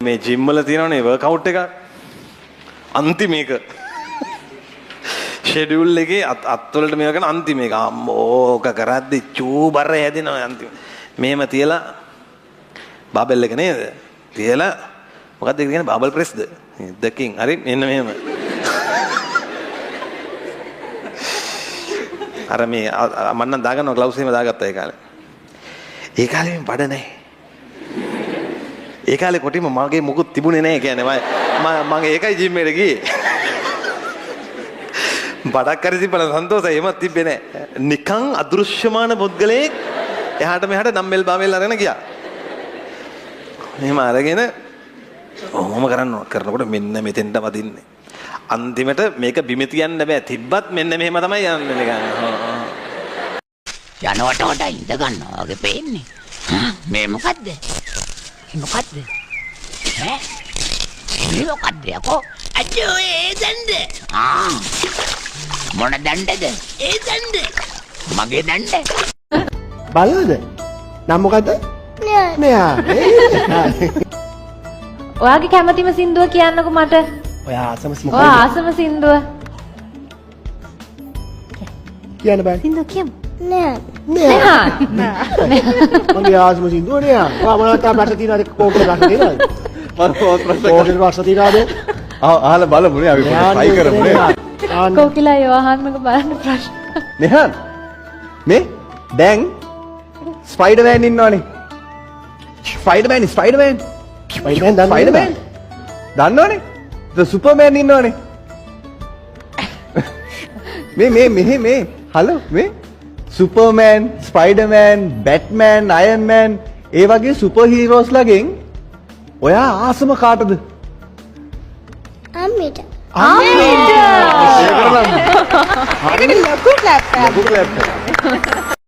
මේ ජිම් වල තියෙනවනේ වර්ක්අවුට් එක අන්තිම එක ෂෙඩියුල් එකේ අත් වලට මේවා කරන අන්තිම එක අම්මෝ ඕක කරද්දි චූ බර හැදෙනවා අන්තිම මෙහෙම තියලා බාබල් එක නේද තියලා මොකද්ද ඒක කියන්නේ බාබල් ප්‍රෙස්ද දෙකින් හරි මෙන්න මෙහෙම අර මේ මම නම් දාගන්නවා ග්ලව්ස් එහෙම දාගත්තා ඒ කාලේ. ඒ කාලේ මේ බඩ නැහැ. ඒ කාලේ කොටිම මගේ මුකුත් තිබුණේ නැහැ කියන්නේ මම මම ඒකයි ජිම් එකට ගියේ. බඩක් හරි තිබ්බම සන්තෝෂයි එහෙමත් තිබ්බේ නැහැ. නිකන් අදෘශ්‍යමාන පුද්ගලයෙක් එහාට මෙහාට ඩම්බෙල් බාබෙල් අරගෙන ගියා. එහෙම අරගෙන ඔහොම කරන්න ඕන. කරනකොට මෙන්න මෙතෙන්ට වදින්නේ. අන්තිමට මේක බිම තියන්න බෑ. තිබ්බත් මෙන්න මෙහෙම තමයි යන්නේ නිකන්. යනවට වඩා ඉඳ ගන්නවා වගේ පේන්නේ. මේ මොකද්ද? මේ මොකද්ද? ඈ? මේ මොකද්ද යකෝ? අයියෝ ඒ දණ්ඩ. ආ. මොන දණ්ඩද? ඒ දණ්ඩ. මගේ දණ්ඩ. බලනද? නම් මොකද්ද? නෑ. නෑ. ඔයාගේ කැමතිම සින්දුව කියන්නකෝ මට. ඔයා ආසම මොකද්ද? ඔයා ආසම සින්දුව. කියන්න බෑ. සින්දුව කියමු. නෑ. නෑ. මගේ ආසම සින්දුව නෑ. ඔයා මොනවද තා ප්‍රශ්න තියෙනවද? කෝකේ ප්‍රශ්න තියෙනවද? මම ප්‍රශ්න කෝකේ ප්‍රශ්න තියෙනවද? අහලා බලමු නේ අපි පොඩ්ඩක් try කරමු නේ. කෝකිලා ඒවා අහන්නකෝ බලන්න ප්‍රශ්න. නෙහාන් මේ දැන් ස්පයිඩර්මෑන් ඉන්නවනේ. ස්පයිඩර්මෑන් ස්පයිඩර්මෑන් ස්පයිඩර්මෑන් දන්නවද? ස්පයිඩර්මෑන් දන්නවනේ. ද සුපර්මෑන් ඉන්නවනේ. මේ මේ මෙහෙ මේ හලෝ මේ සුපර්මෑන් ස්පයිඩර්මෑන් බැට්මෑන් අයර්න් මෑන් ඒ වගේ සුපර් හීරෝස් ලගෙන් ඔයා ආසම කාටද? අම්මිට. අම්මිට. ඒකට නම් ඒකට ලොකු ක්ලැප් එකක්. ලොකු ක්ලැප් එකක්.